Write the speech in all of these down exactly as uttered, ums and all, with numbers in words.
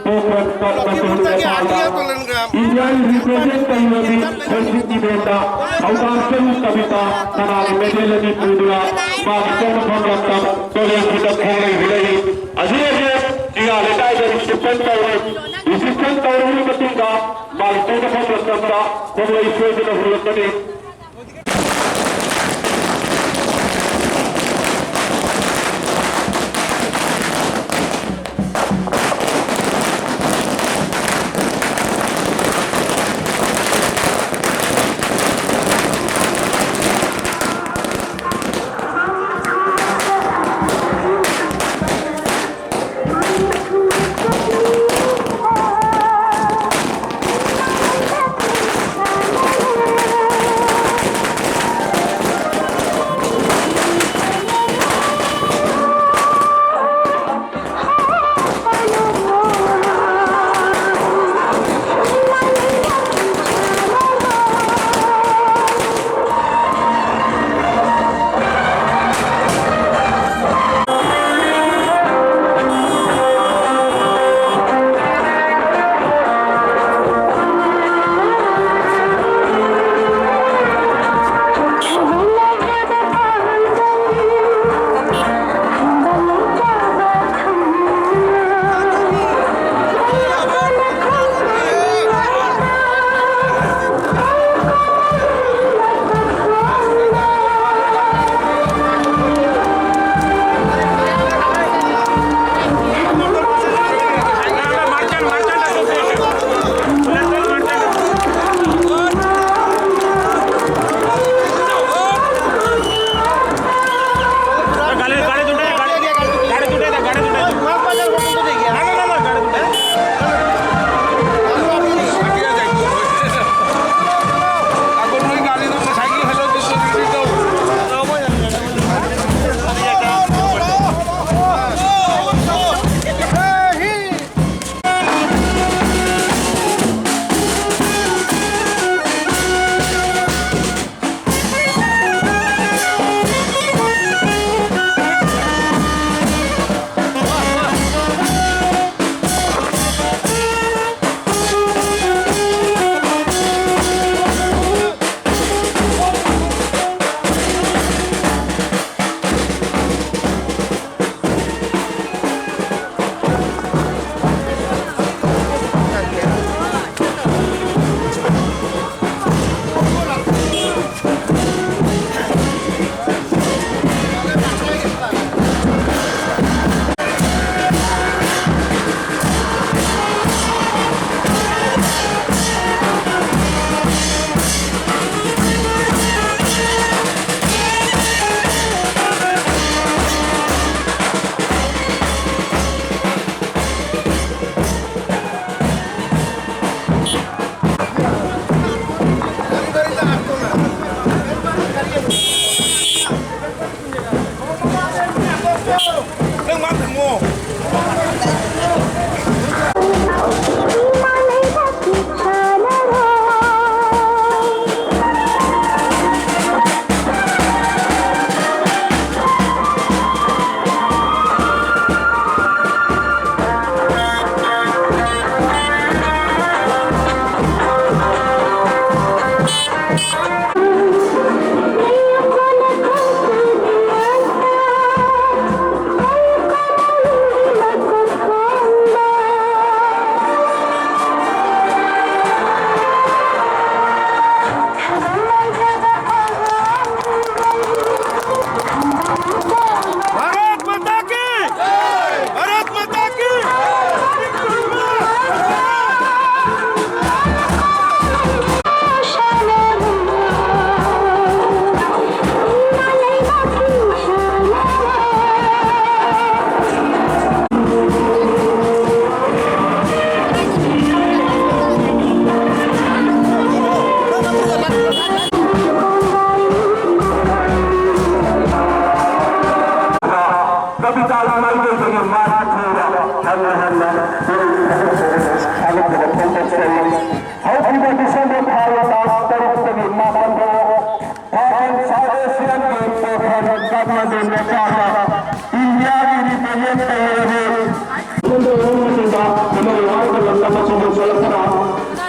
ꯄꯣꯛꯄ ꯃꯇꯝ ꯃꯇꯝꯗ ꯏꯟꯗꯤꯌꯥꯒꯤ ꯔꯤꯄ꯭ꯔꯖꯦꯟ ꯇꯧꯔꯤꯕ ꯍꯧꯖꯤꯛꯀꯤ ꯏꯚꯦꯟꯗ ꯊꯧꯗꯥꯡ ꯆꯔꯨ ꯀꯕꯤꯇꯥ ꯁꯅꯥꯒꯤ ꯃꯦꯗꯜ ꯑꯅꯤ ꯄꯨꯗꯨꯅ ꯃꯥꯒꯤ ꯄꯣꯛꯅꯐꯝ ꯂꯝꯗꯝ ꯀꯣꯂꯦꯖꯁꯤꯗ ꯈꯣꯡꯂꯩ ꯍꯨꯜꯂꯛꯏ꯫ ꯑꯁꯤ ꯑꯁꯤ ꯆꯤꯡꯌꯥ ꯂꯩꯀꯥꯏꯗ ꯔꯤꯁꯤꯞꯁꯟ ꯇꯧꯔꯦ꯫ ꯔꯤꯁꯤꯞꯁꯟ ꯇꯧꯔꯕ ꯃꯇꯨꯡꯗ ꯃꯥꯒꯤ ꯄꯣꯛꯅꯐꯝ ꯂꯝꯗꯝꯗ ꯈꯣꯡꯂꯩ ꯁꯣꯏꯗꯅ ꯍꯨꯜꯂꯛꯀꯅꯤ꯫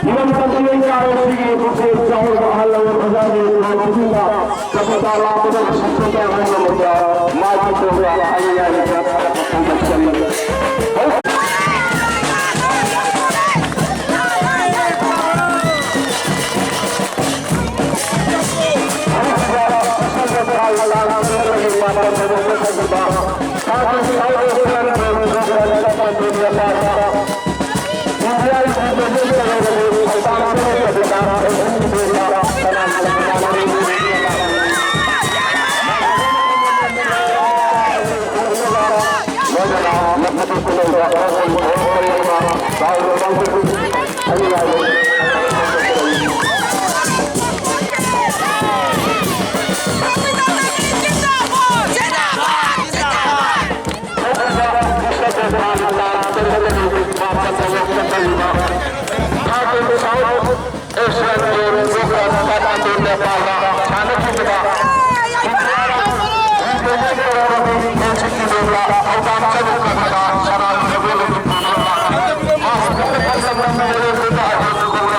ꯏꯔꯝꯗꯝꯒꯤ ꯂꯩꯉꯥꯛ ꯑꯁꯤꯒꯤ ꯄꯨꯛꯆꯦꯜ ꯆꯥꯎꯔꯕ ꯑꯍꯜ ꯂꯃꯟ ꯑꯣꯖꯥꯁꯤꯡ ꯈꯨꯗꯤꯡꯃꯛ ꯆꯠꯄꯗ ꯂꯥꯛꯄꯗ ꯁꯤꯟꯊꯥꯅꯕ ꯃꯥꯏ ꯄꯥꯛꯊꯣꯛꯄ ꯍꯥꯏꯅꯤꯡꯉꯥꯏ ꯐꯣꯡꯗꯣꯛꯆꯔꯤ꯫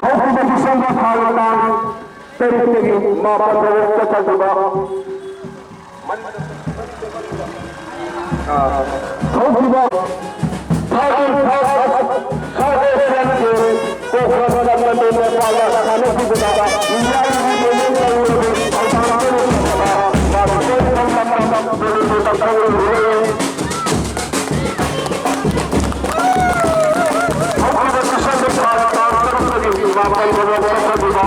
ꯍꯧꯈꯤꯕ ꯗꯤꯁꯦꯝꯕꯔ ꯊꯥꯒꯤ ꯇꯥꯡ ꯇꯔꯨꯛꯇꯒꯤ ꯃꯥꯄꯜ ꯐꯥꯎꯕ ꯆꯠꯊꯈꯤꯕ ꯍꯧꯈꯤꯕ ꯊꯥꯒꯤ ꯊꯥ ꯊꯥꯒꯤ ꯁꯦꯟꯒꯤ ꯀꯣꯡꯀꯥ ꯆꯠꯅꯕ ꯅꯦꯄꯥꯜꯗ ꯁꯥꯟꯅꯈꯤꯕꯗ ꯏꯟꯗꯤꯌꯥꯒꯤ ꯃꯃꯤꯡ ꯂꯩꯔꯕ ꯊꯧꯗꯥꯡ ꯂꯧꯔꯤꯕ ꯃꯥꯔꯇꯤꯟ ꯊꯧꯔꯝ ꯇꯧꯔꯤꯕ ꯍꯧꯈꯤꯕ ꯗꯤꯁꯦꯝꯕꯔ ꯊꯥ ꯇꯥꯡ ꯇꯔꯨꯛꯇꯒꯤ ꯃꯥꯄꯜ ꯐꯥꯎꯕ ꯆꯠꯊꯈꯤꯕ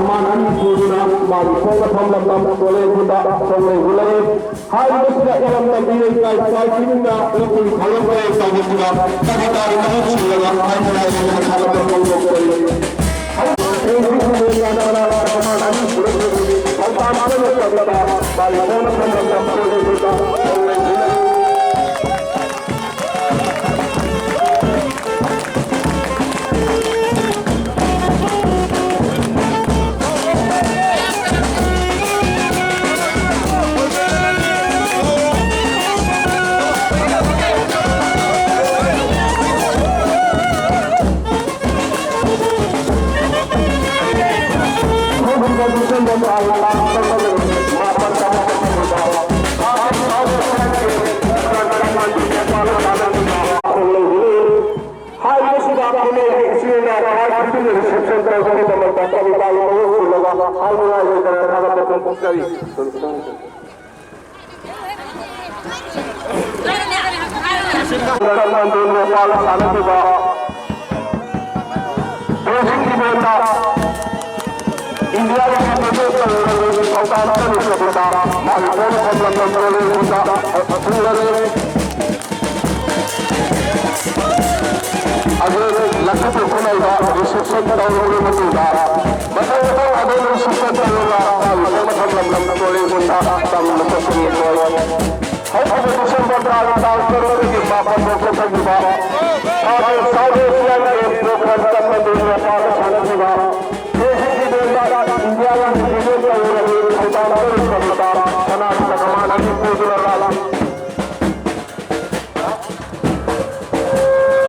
ꯃꯥꯅ ꯑꯅꯤ ꯁꯨꯗꯨꯅ ꯃꯥꯒꯤ ꯈꯣꯡꯅ ꯐꯝꯂꯝꯕ ꯀꯣꯂꯦꯖꯇꯨꯗ ꯈꯣꯡꯂꯩ ꯍꯨꯜꯂꯛꯏ꯫ ꯍꯥꯏꯔꯤꯕꯁꯤꯗ ꯏꯔꯝꯗꯝ ꯏꯔꯩ ꯂꯩꯀꯥꯏ ꯁꯤꯟꯅ ꯂꯧꯕꯨꯛ ꯊꯥꯡꯒꯠꯄ ꯇꯧꯕꯁꯤꯗ ꯀꯔꯤ ꯀꯔꯤ ꯃꯍꯨꯠ ꯁꯤꯜꯂꯒ ꯍꯥꯏꯅ ꯍꯥꯏꯅ ꯊꯥꯒꯠꯄ ꯐꯣꯡꯗꯣꯛꯆꯔꯤ꯫ ꯍꯥꯏꯔꯤꯕꯁꯤꯗ ꯈꯨꯟꯅꯥꯏꯒꯤ ꯏꯆꯤꯜ ꯏꯅꯥꯎ ꯈ꯭ꯋꯥꯏ ꯈꯨꯗꯤꯡꯒꯤ ꯔꯤꯁꯦꯞꯁꯟ ꯇꯧꯕꯒꯤꯗꯃꯛꯇ ꯀꯔꯤ ꯀꯔꯤ ꯃꯍꯨꯠ ꯁꯤꯜꯂꯒ ꯍꯥꯏꯅꯤꯡꯉꯥꯏ ꯂꯩꯇꯅ ꯊꯥꯒꯠꯄ ꯐꯣꯡꯗꯣꯛꯆꯔꯤ꯫ ꯃꯟꯗꯤꯔ ꯃꯄꯥꯟꯗ ꯁꯥꯟꯅꯈꯤꯕ ꯕꯣꯜꯁꯤꯡꯒꯤ ꯃꯔꯛꯇ ꯏꯟꯗꯤꯌꯥꯒꯤ ꯐꯨꯠꯕꯣꯜ ꯇꯧꯔꯤꯕ ꯊꯧꯗꯥꯡ ꯆꯠꯂꯤꯕꯗ ꯃꯥꯒꯤ ꯄꯣꯠ ꯊꯝꯂꯝꯕ ꯄꯣꯠ ꯂꯩꯕꯗ ꯊꯨꯡꯂꯔꯦ꯫ ꯑꯗꯨ ꯂꯛꯈꯤꯄꯨꯔ ꯈꯨꯅꯧꯗ ꯔꯤꯁꯦꯞꯁꯟ ꯇꯧꯔꯕ ꯃꯇꯨꯡꯗ ꯃꯊꯪ ꯃꯊꯪ ꯑꯗꯨꯝ ꯔꯤꯁꯦꯞꯁꯟ ꯇꯧꯔꯒ ꯃꯥꯒꯤ ꯄꯣꯠ ꯊꯝꯂꯝꯕ ꯄꯣꯠ ꯂꯩꯕꯗ ꯇꯝꯕ ꯆꯠꯄꯅꯤ ꯑꯩꯈꯣꯏ꯫ ꯍꯧꯈꯤꯕ ꯗꯤꯁꯦꯝꯕꯔ ꯊꯥꯒꯤ ꯇꯥꯡ ꯇꯔꯨꯛꯇꯒꯤ ꯃꯥꯄꯟ ꯐꯥꯎ ꯆꯠꯊꯈꯤꯕ ꯁꯥꯎꯠ ꯏꯁ ꯑꯦꯁꯤꯌꯥꯟ ꯒꯦꯝꯁ ꯄ꯭ꯔꯣꯒ꯭ꯔꯥꯝ ꯀꯞ ꯑꯗꯨ ꯅꯦꯄꯥꯜꯗ ꯁꯥꯟꯅꯈꯤꯕ